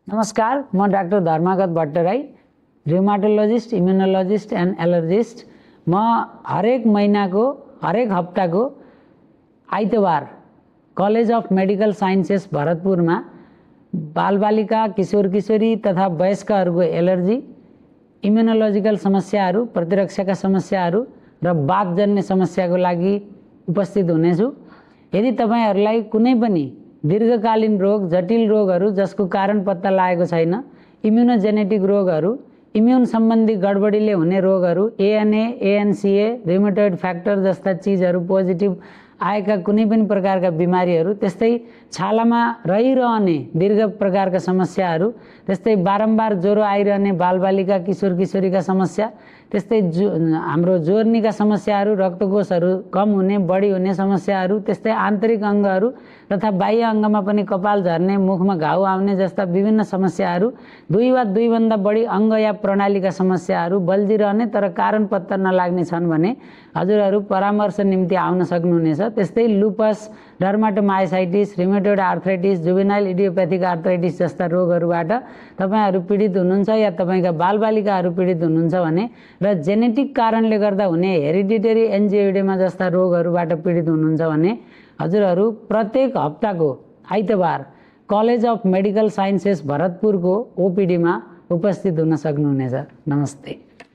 नमस्कार, म doctor धर्मागत Bhattarai, रिउमाटोलोजिस्ट, इम्युनोलोजिस्ट and allergist. म हरेक महिनाको हरेक हप्ताको आइतबार कलेज अफ मेडिकल साइन्सेस भरतपुरमा बालबालिका, किशोर किशोरी तथा वयस्कहरूको एलर्जी, इम्युनोलोजिकल समस्याहरू, प्रतिरक्षाका समस्याहरू र वातजन्य समस्याको लागि उपस्थित हुनेछु। यदि तपाईहरूलाई कुनै पनि दीर्घकालीन रोग, जटिल रोगहरू जसको कारण पत्ता लागेको छैन, इम्युनोजेनेटिक रोगहरू, इम्युन सम्बन्धी गडबडीले हुने रोगहरू, एएनए, एएनसीए, रिउमेटोइड फ्याक्टर जस्ता चिजहरू पोजिटिभ आएका कुनै पनि प्रकारका बिमारीहरू, त्यस्तै छालामा रहिरहने दीर्घ प्रकारका समस्याहरू, त्यस्तै बारम्बार ज्वरो आइरहने बालबालिका, किशोर किशोरीका समस्या, त्यस्तै हाम्रो जोर्नीका समस्याहरू, रक्तकोषहरू कम हुने, बढी हुने समस्याहरू, त्यस्तै आन्तरिक अङ्गहरू तथा बाह्य अङ्गमा पनि कपाल झर्ने, मुखमा घाउ आउने जस्ता विभिन्न समस्याहरू, दुई वा दुईभन्दा बढी अङ्ग या प्रणालीका समस्याहरू बल्झिरहने तर कारण पत्ता नलाग्ने छन् भने हजुरहरू परामर्श निम्ति आउन सक्नुहुनेछ। त्यस्तै लुपस, डर्माटोमायोसाइटिस, रिउमेटोइड आर्थराइटिस, जुवेनाइल इडियोप्याथिक आर्थराइटिस जस्ता रोगहरूबाट तपाईहरू पीडित हुनुहुन्छ या तपाईका बालबालिकाहरू पीडित हुनुहुन्छ भने र जेनेटिक कारणले गर्दा हुने हेरिडिटरी एन्जियोइडेमा जस्ता रोगहरूबाट पीडित हुनुहुन्छ भने हजुरहरू प्रत्येक हप्ताको आइतबार कलेज अफ मेडिकल साइन्सेस भरतपुरको ओपिडीमा उपस्थित हुन सक्नुहुनेछ। नमस्ते।